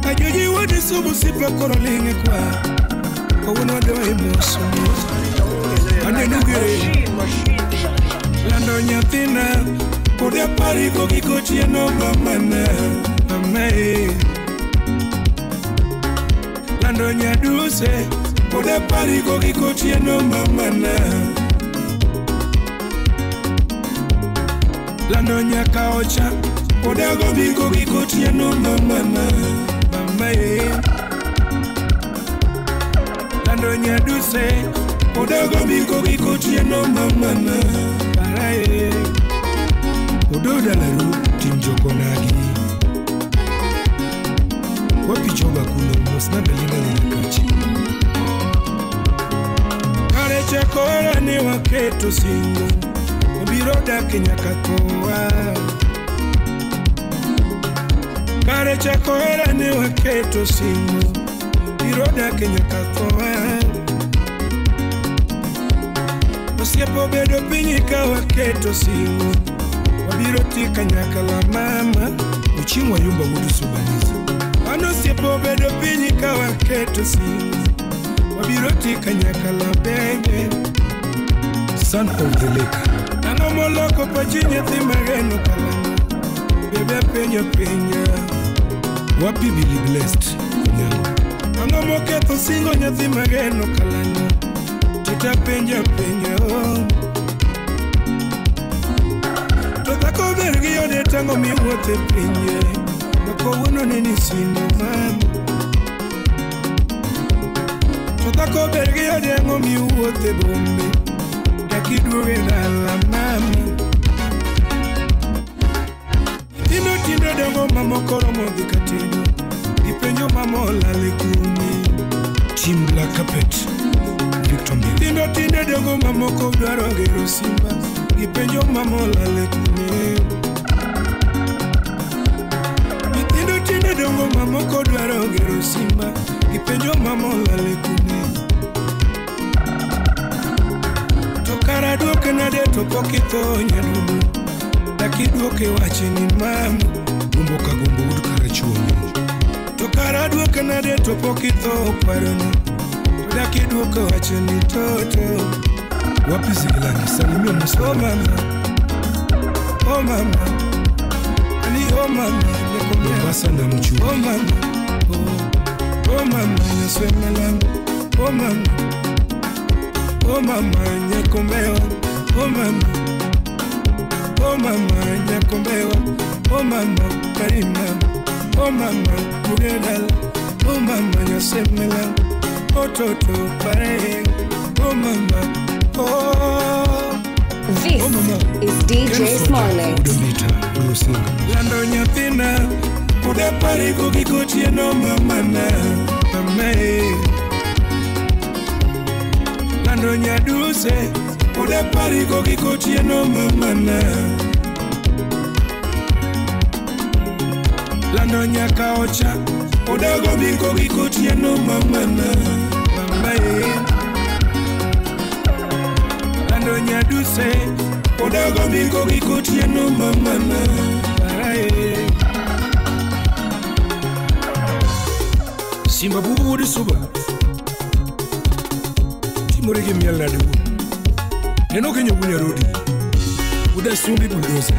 Ajoji wuod subu sipa koro ling'e kwa. Kawuono adoye mus mus. Aneno gere. Lando nyathina pod apari go gi kotieno mamana mama e. Lando nyaduse pod apari go gi kotieno mamana. Lando nyaka ocha pod ago go gi kotieno mamana mama e. Lando nyaduse pod ago go gi kotieno mamana barae. Ododa laru tim jokonagi. Wapi joba kuno mosna belinda nikachi. Kare chakora ni waketo singo. Obiro dak nyaka toa. Kare chakora ni waketo singo. Obiro dak nyaka toa. Osiepo bedo piny ka waketo singo. Wabiro tika nyaka la mama. Ochimwa yumba wuod Subanese. Ano osiepo bedo piny ka waketo singo. Wabiro tika nyaka la bebe. Son of the lake. Ang'o moloko pachi nyathi mageno kalang'o. Bebe penyo penja. Wapi Billy Blessed Onyango. Ang'o moketho singo nyathi mageno kalang'o. Tita penja penja oh. To dhako ber gi ode tang'o miwuothe pinje. Ma kawuono ne ni singo mama. To dhako ber gi ode ang'o miwuothe bombe. Dak iduogo e dala mama. Nyithindo tindo dongo mamoko romo dhi katedo. Gipenjo mama olal e kune. Team Black Carpet Victor Mbele. Nyithindo tindo dongo mamoko dwaro gero simba. Gipenjo mama olal e kune. Nyithindo tindo dongo mamoko dwaro gero simba. Gipenjo mama olal e kune. To kara duoke nade to pok itho nyadundo. Dak iduoke wachni mama. Gumbo ka gumbo wuod Karachuonyo. To kara duoke nade to pok itho paroni. To dak iduoke wachni toto. Wapi Zigilani salimia Musa. Oh mama, oh mama, ani oh mama, Mombasa na Mchu. Oh mama, oh, oh mama, nyasemelam. Oh mama, oh mama, nyakombeo. Oh mama, Oh mama nyakombewa. Oh mama Karima. Oh mama Mugedal. Oh mama nyasemela. Oh toto pare. Oh mama. Oh. This is DJ Smollett. Lando nyathina uda parigo gi gotieno mamana mama. Lando nyaduse uda parigo gi gotieno mamana. Lando nyakaocha uda gobigo gi gotieno mamana mama. Lando nyaduse uda gobigo gi gotieno mamana. Simba bubu wodi suba timore gi miel nade wuon neno kenyo gunya rodi uda sumbi bulldozer.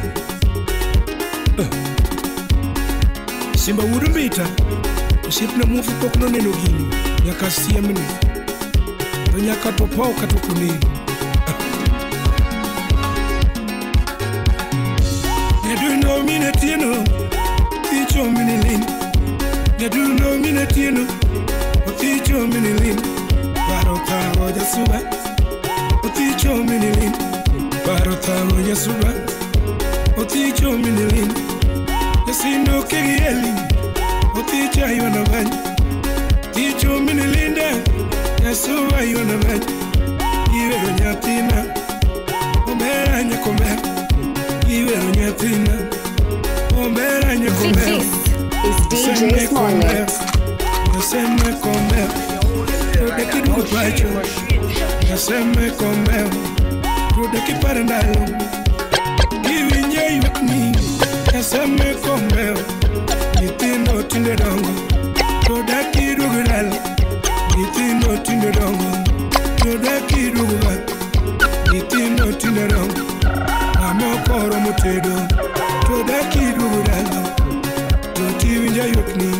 Simba wuod mbita osiepna muofu pok noneno gini nyaka siemne to nyaka to paw kata ok onego. Nyadundo mine tieno icho mine lin. Nyadundo mine tieno oticho mine lin. Paro thago jasuba oticho mine lin. Paro thago jasuba oticho mine lin. Yasindo kegieli oticho ayona bany. Ticho mine linde jasuba ayona bany. Iwero nyathina omera nyakomera. Iwero nyathina omera nyakomera. This is DJ Smollett. Naseme komeo Rude kidugo pacho. Naseme komeo Rude kipare ndalo. Iwinje ywakni. Naseme komeo Nyithindo tinde dongo Rude kidugo dala. Nyithindo tinde dongo Rude kidugo ba. Nyithindo tinde dongo Mama koro motedo Rude kidugo dala. Toti winja ywakni.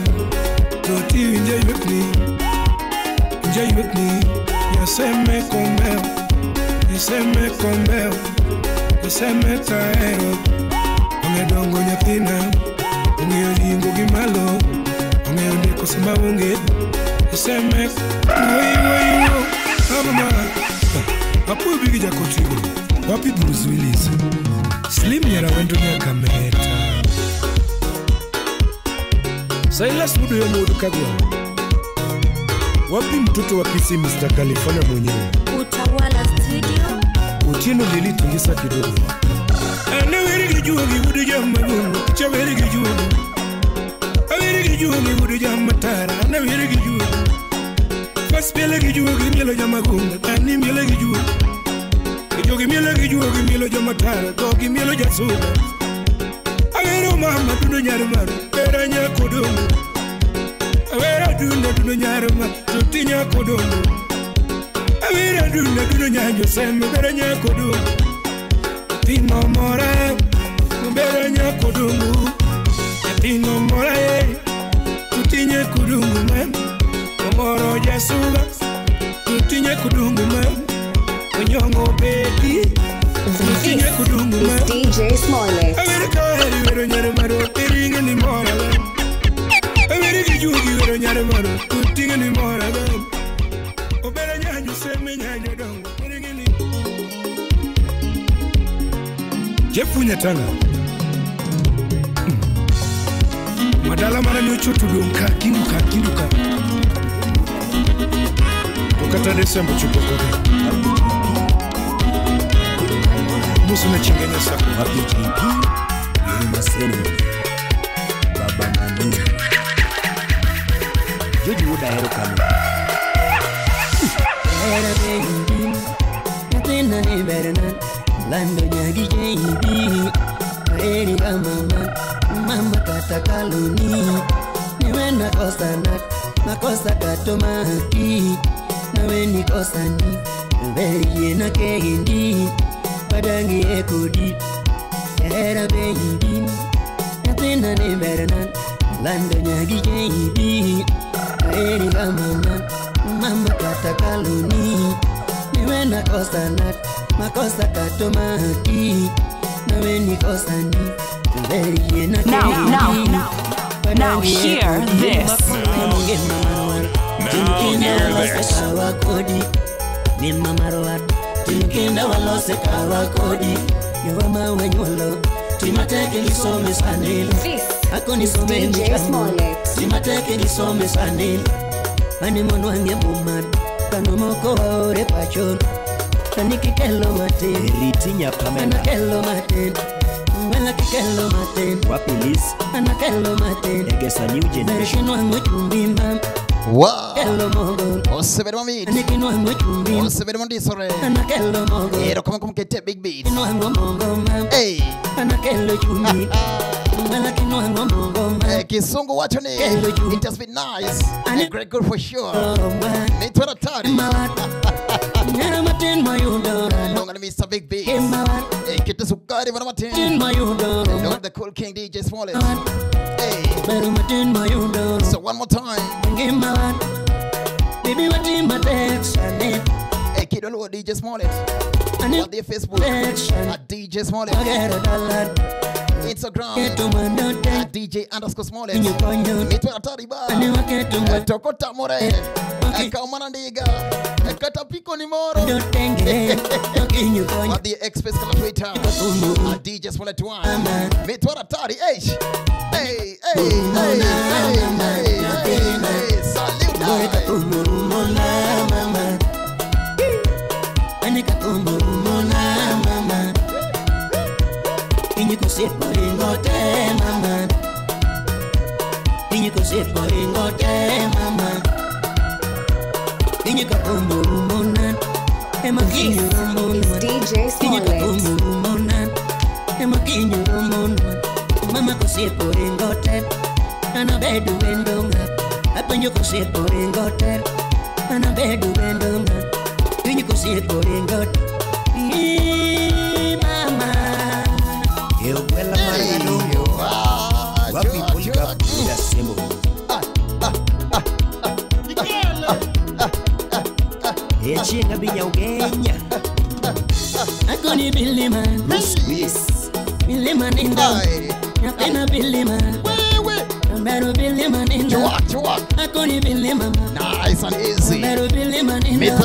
Toti winja ywakni. Winja ywakni. Yaseme komeo. Yaseme komeo. Yaseme taero. Ong'e dongo nyathina. Ong'eyo ringo gi malo. Ong'eyo ndiko sama onge. Yaseme woi woi wo. Mama. Apuoyo bigi jakotigo. Wapi Bruce Willis. Slim nyara wendo nyaka meta. Silas Mudo ya Mudo Kagwa. Wapi mtoto wa Kisii Mr. California mwenyewe. Utawala Studio. Otieno Lili tungisa kidogo. Ane weri gijuogi wudu jama gungo. Cha weri gijuogi. Aweri gijuogi wudu jama tara. Ane weri gijuogi. Fas miele gijuogi mielo jama gungo. Ani miele gijuogi. Gijuogi miele gijuogi mielo jama tara. Gogi mielo jasuga. Awero mama dundo nyar maru. Era nyakodongo. Awera dundo dundo nyar ma. Tuti nyakodongo. Awera dundo dundo nyanyo sembe bera nyakodongo. Tino mora bera nyakodongo. Tino mora tuti nyakodongo ma. Omoro jasuga tuti nyakodongo ma. Onyongo bedi. This is DJ Smollett. Awera kaheri wero nyar maro. Iringe ni mora. Awera gijugi wero nyar maro. Tutinge ni mora. Obera nyanyo seme nyanyo dongo. Iringe ni. Jeff Nyatanga. Madala mara ni ochoto donka kinduka kinduka. Tokata Desemba chupo koke. Musu na chingenya sako. Wapi JP Yuma Baba Manu Joji wuda hero kama Era baby Nyathina ni berna Lando nyagi JB Eri mama Mama kata kaloni Niwe nakosa nak Makosa kato maki Nawe nikosa ni Beriye na kendi Padangi ekodi Era baby Nyathina ni berna Lando nyagi JB Eri mama Mama kata kaloni Niwe nakosa nak Makosa kato maki Now hear this. Now hear this. This is DJ Smollett. Ritinya Pamela. Wapilis. Egesa New Generation. Wow. Osebedo mamit. Osebedo mondisore. Ero kama kumkete big beat. Hey. Kisungu wacho ni. It has been nice. And great good for sure. Mitwa Tari. Long and Mr. Big Beat. Kita sukari mana matin. Long the cool king DJ Smollett. Hey. So one more time. Hey, kid, don't DJ Smollett. On the Facebook at DJ Smollett. Instagram at DJ _Smollett. Mitwa Tari ba. Tokota more. Kaumana ndiga. Kata piko ni moro. On the X Facebook and Twitter at DJ Smollett 1. Mitwa Tari. Hey. Hey, hey, hey, hey, hey, hey, salute. This is DJ Smollett. Mama kosiepo ringote, anabedu wendonga. Apenjo kosiepo ringote, anabedu wendonga. Pinyo kosiepo ringote, mama. Eukwela margadongo. Wapi polika pula semo. Echinga binya ugenya. Akoni bilima. Bruce Bilima ninda. Napena bilima. Wewe. Mberu bilima ninda. Chua. Akoni bilima. Nice and easy. Mberu bilima ninda.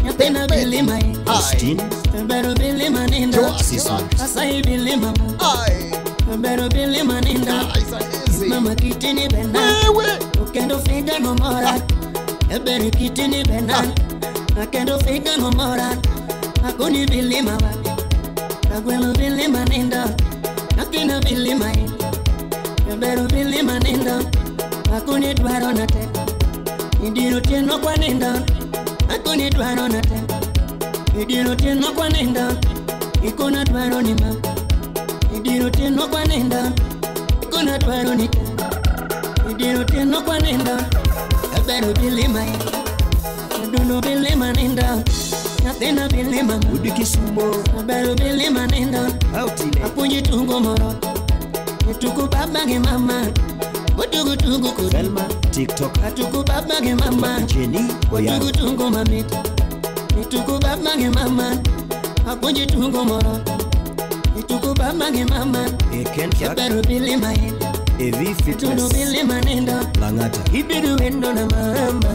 Napena bilima. Christine. Mberu bilima ninda. Chua. Asai bilima. Mberu bilima ninda. Nice and easy. Mama kitini bena. Wewe. Ukendo figa no mora. Eberi kitini bena. Akendo figa no mora. Akoni bilima. Agwelo bilima ninda. Akina bilima. Beru bilima ninda. Akoni dwaro na te. Idiro tieno kwa ninda. Akoni dwaro na te. Idiro tieno kwa ninda. Ikona dwaro ni ma. Idiro tieno kwa ninda. Ikona dwaro ni te. Idiro tieno kwa ninda. Beru bilima. Duno bilima ninda. Napena bilima. Udi Kisumo. Beru bilima ninda. Autile. Apunji tungo moro. Tuku baba ge mama. Tuku tungo kuri. Selma TikTok. Tuku baba ge mama. Jenny Oya. Tuku tungo mami. Tuku baba ge mama. Apunji tungo moro. Tuku baba ge mama. Eken Jack. Beru bilima. Evi Fitness. Tudu bilima ninda. Langata. Ibidu wendo na mama.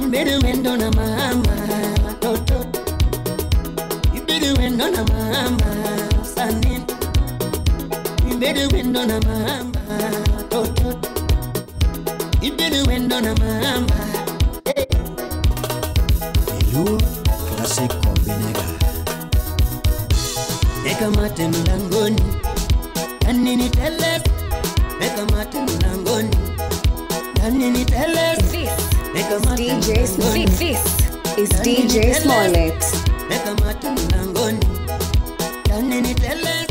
Ibidu wendo na mama. Toto. Ibidu wendo na mama. Sanin. Ibidu wendo na mama. Toto. Ibidu wendo na mama. Elu Classic Combinega. Eka mate mlangoni. Nani teles. Eka mate mlangoni. Nani teles. This is DJ This is DJ Smollett. Eka mate mlangoni. Nani teles.